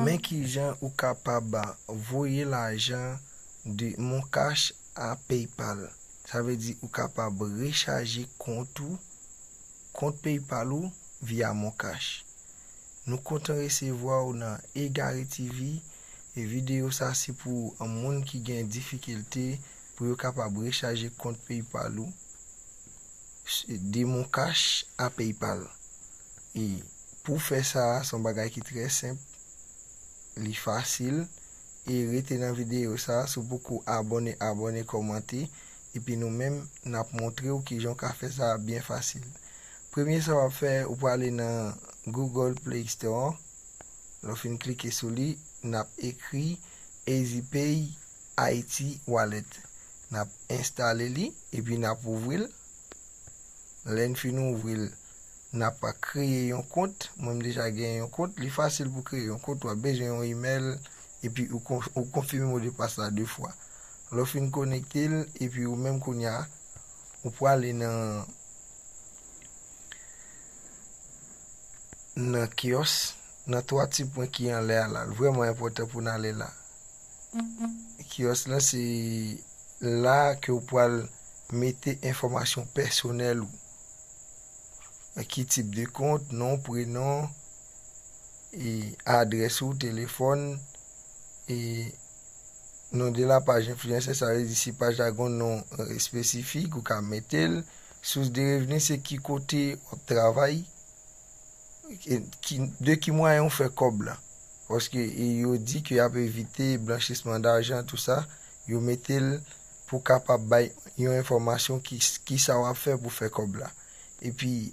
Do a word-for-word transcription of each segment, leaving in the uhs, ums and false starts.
Men kijan ou kapab voye lajan de MonCash a PayPal. Sa vle di ou kapab rechaje kont ou, kont PayPal ou via MonCash. Nou kontan resevwa w nan Egare T V, e videyo sa se pou moun ki gen difikilte pou yo kapab rechaje kont PayPal ou de MonCash a PayPal. E pou fè sa, se yon bagay ki trè senp, li fasil, e rete nan videyo sa, si w poko abòne, abòne, kòmante, epi nou menm, n ap montre w kijan w ka fè sa byen fasil. Premye sa w ap fè, ou prale nan Google Play Store, lè w fin klike sou li, n ap ekri EasyPay Haiti Wallet. N ap enstale li, epi n ap ouvri l. Lè n fin ouvri l, n ap kreye yon kont. Mwen, m deja gen yon kont. Li fasil pou kreye yon kont. W ap bezwen yon imèl, epi ou kon-, ou konfime modpas la de fwa. Lè w fin konekte l, epi ou menm kounye a, ou prale nan, nan kiyòs, nan twa ti pwen ki anlè a la. L vrèman enpòtan pou n ale la. Kiyòs lan se la ke w pral mete enfòmasyon pèsonèl ou. Ki tip de kont, non, prenon, e adrès ou, telefòn, e non de la paj enfliyansè, sa vle di si paj la gen yon non, e, espesifik, ou ka mete l. Sous de revni se ki kote w ap travay, e, ki, de ki mwayen ou fè kòb la. Paske, e, yo di ke y ap evite blanchisman dajan, tou sa, yo mete l pou kapab bay yon enfòmasyon ki, ki sa w ap fè pou fè kòb la. Epi,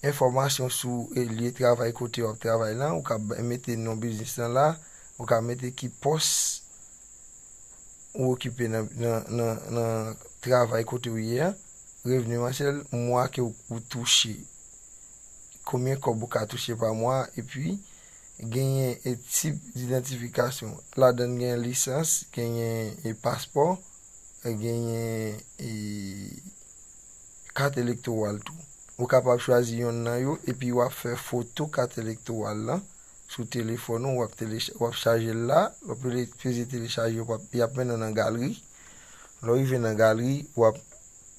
enfòmasyon sou, e, lye travay kote w ap travay lan, ou ka bay, mete non biznis lan la, ou ka mete ki pòs ou okipe nan, nan, nan, nan travay kote w ye a, revni mansyèl, mwa ke w, ou touche, konbyen kòb ou ka touche pa mwa, epi genyen, e, tip idantifikasyon. Ladan l genyen lisans, genyen, e, paspò, e, genyen, e, kat elektoral tou. Ou kapab chwazi yonn nan yo, epi w ap fè foto kat elektoral lan sou telefòn ou, w ap telecha-, w ap chaje l la, w ap peze telechaje, w ap, y ap mennen w nan galri. Lè w rive nan galri, w ap,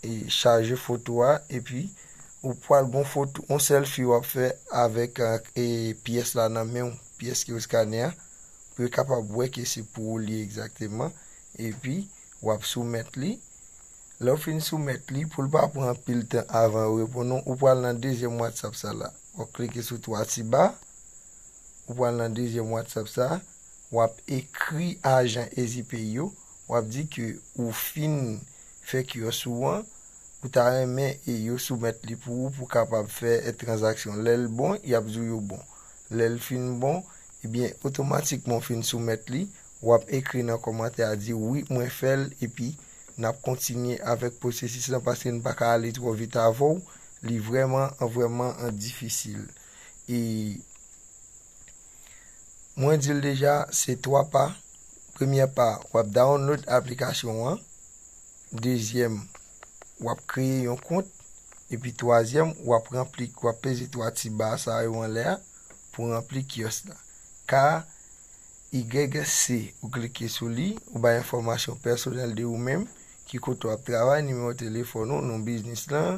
e, chaje foto a, epi ou pral gen yon foto, yon selfie w ap fè avèk, e, pyès la nan men w, pyès ke w eskane a, pou yo kapab wè ke se pou ou li egzakteman, epi w ap soumèt li. Lè w fin soumèt li, pou l pa pran anpil tan avan yo reponn ou, ou pral nan dezyèm WhatsApp sa la. W ap klike sou twa ti ba, ou pral nan dezyèm WhatsApp sa, w ap ekri ajan EasyPay yo, w ap di ke ou fin fè kiyòs ou an, ou ta renmen e yo soumèt li pou ou, pou w kapab fè, e, tranzaksyon. Lè l bon, y ap di w yo bon. Lè l fin bon, ebyen, otomatikman w fin soumèt li, w ap ekri nan kòmantè a di, "Wi, mwen fè l," epi n ap kontinye avèk pwosesis lan, paske n pa ka ale twò vit avè w, li vrèman, vrèman, e, difisil. E mwen di l deja, se twa pa. Premyè pa, w ap download aplikasyon an. Dezyèm, w ap kreye yon kont. Epi twazyèm, w ap ranpli, w ap peze twa ti ba sa yo anlè a pou ranpli kiyòs la. K Y C, ou klike sou li, ou bay enfòmasyon pèsonèl de ou menm, ki kote w ap travay, nimewo telefòn ou, non biznis lan,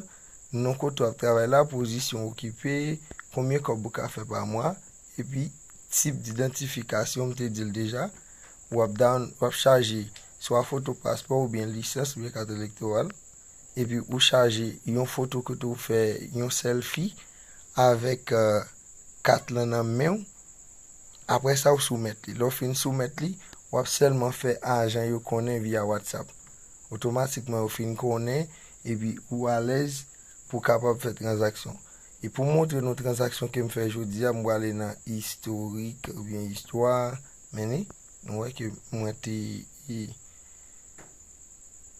non kote w ap travay la, pozisyon w okipe, konbyen kòb ou ka fè pa mwa, epi tip idantifikasyon, m te di l deja, w ap down-, w ap chaje swa foto paspò oubyen lisans oubyen kat elektoral, epi ou chaje yon foto kote w fè yon selfie avèk, e, kat lan nan men w. Apre sa, ou soumèt li. Lè w fin soumèt li, w ap sèlman fè ajan yo konnen via WhatsApp. Otomatikman, yo fin konnen, epi ou alèz pou w kapab fè tranzaksyon. E pou montre nou tranzaksyon ke m fè jodi a, m prale nan istorik oubyen istwa. Men nou wè ke mwen te, e,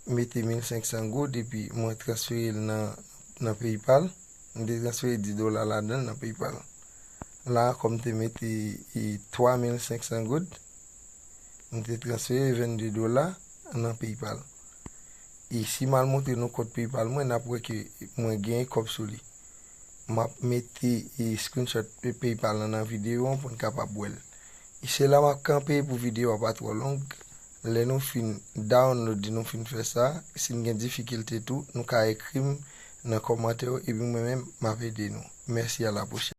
mete mil senk san goud epi mwen transfere l nan, nan PayPal. M te transfere dis dola ladan l nan PayPal. La ankò, m te mete, e, twa mil senk san goud. M te transfere vennde dola nan PayPal. E si m al montre nou kont PayPal mwen, n ap wè ke mwen genyen kòb sou li. M ap mete, e, screenshot PayPal lan nan videyo an pou n kapab wè l. Se la m ap kanpe pou videyo a pa twò long. Lè nou fin download, nou fin fè sa, si n gen difikilte tou, nou ka ekri m nan kòmantè yo, epi mwen menm, m ap ede nou. Mèsi, a la pwochèn.